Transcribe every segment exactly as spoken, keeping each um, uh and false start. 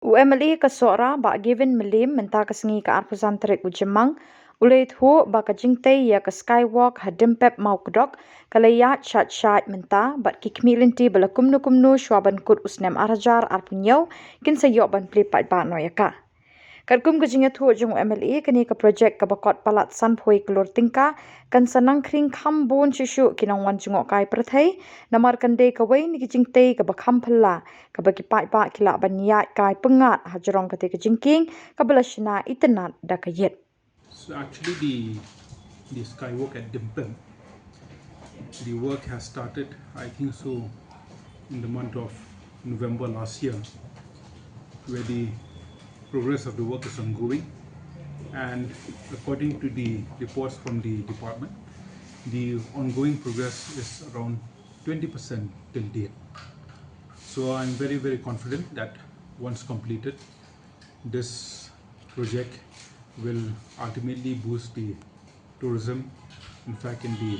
U M L A ka Sohra, Bah Gavin Mylliem, mynta ka sngi ka arphew san tarik u Jymmang, u la ïathuh ba ka jingtei ïa ka Skywalk ha Dimpep Mawkdok ka la ïaid shait shait mynta, bad ki khmih lynti ba la kumno kumno shuwa ban kut u snem ar hajar arphew hynñiew kin sa ïoh ban plie paidbah noh ïa ka. Katkum ka jingïathuh jong u M L A, kane ka projek kaba kot palat sanphew klur tyngka kan sa nang khring kham bun shuh shuh ki nongwan jngohkai pyrthei, namar kan dei kawei na ki jingtei kaba kham phylla kaba ki paidbah ki lah ban ïaid kai pyngngad hajrong kata ka jingkieng kaba la shna itynnad da ka ïit. So actually the the skywalk at Dimpep, the work has started, I think so, in the month of November last year, where the progress of the work is ongoing. And according to the reports from the department, the ongoing progress is around twenty percent till date. So I'm very, very confident that once completed, this project will ultimately boost the tourism, in fact, in the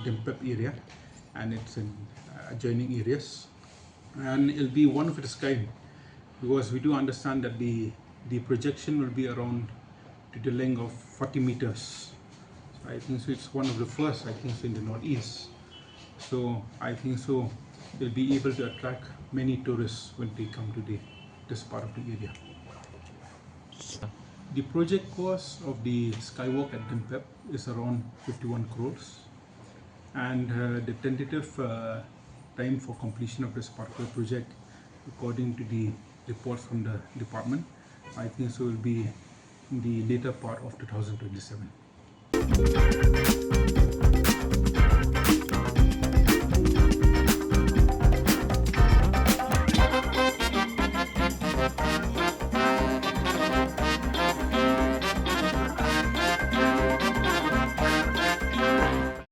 Dimpep area and its in, uh, adjoining areas. And it'll be one of its kind, because we do understand that the, the projection will be around to the length of forty meters. So I think so it's one of the first, I think so, in the Northeast. So I think so they'll be able to attract many tourists when they come to the, this part of the area. The project cost of the skywalk at Dimpep is around fifty-one crores, and uh, the tentative uh, time for completion of this particular project, according to the reports from the department, I think so will be in the later part of two thousand twenty-seven.